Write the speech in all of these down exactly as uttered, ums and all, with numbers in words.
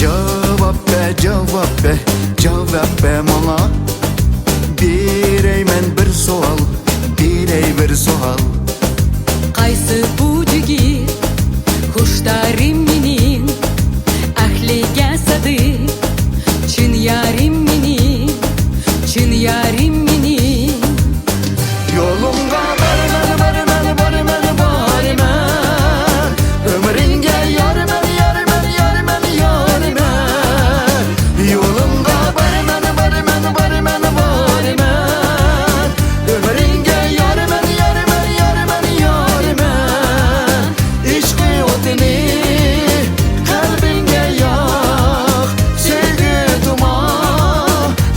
جاۋاب بەر، جاۋاب بەر، جاۋاب بەر ماڭا. بېرەيمەن بىر سوئال، بېرەي بىر سوئال. قايسى بۇ جىگىت خۇشتارىم مېنىڭ، ئەھلىگە سادىق چىن يارىم مېنىڭ، چىن يارىم مېنىڭ. يولۇڭغا بارىمەن، بارىمەن، بارىمەن، بارىمەن. ئۆمرۈڭگە يارىمەن، يارىمەن، يارىمەن، يارىمەن. يولۇڭغا بارىمەن، بارىمەن، بارىمەن، بارىمەن. ئۆمرۈڭگە يارىمەن، يارىمەن، يارىمەن، يارىمەن. ئىشقى ئوتىنى قەلبىڭگە ياق، سۆيگۈ تۇما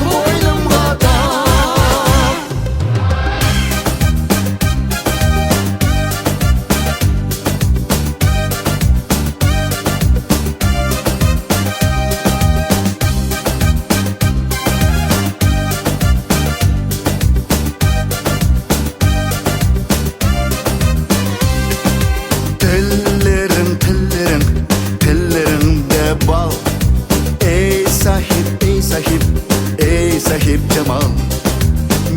بوينۇمغا تاق. تىللىرىڭ، تىللىرىڭ، تىللىرىڭدە بال. ئەي ساھىب، ئەي ساھىب، ئەي ساھىب جامال.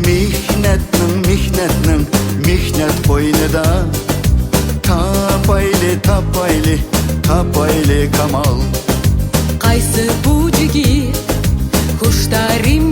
مېھنەتنىڭ، مېھنەتنىڭ، مېھنەت قوينىدا تاپايلى، تاپايلى، تاپايلى كامال. قايسى بۇ جىگىت خۇشتارىم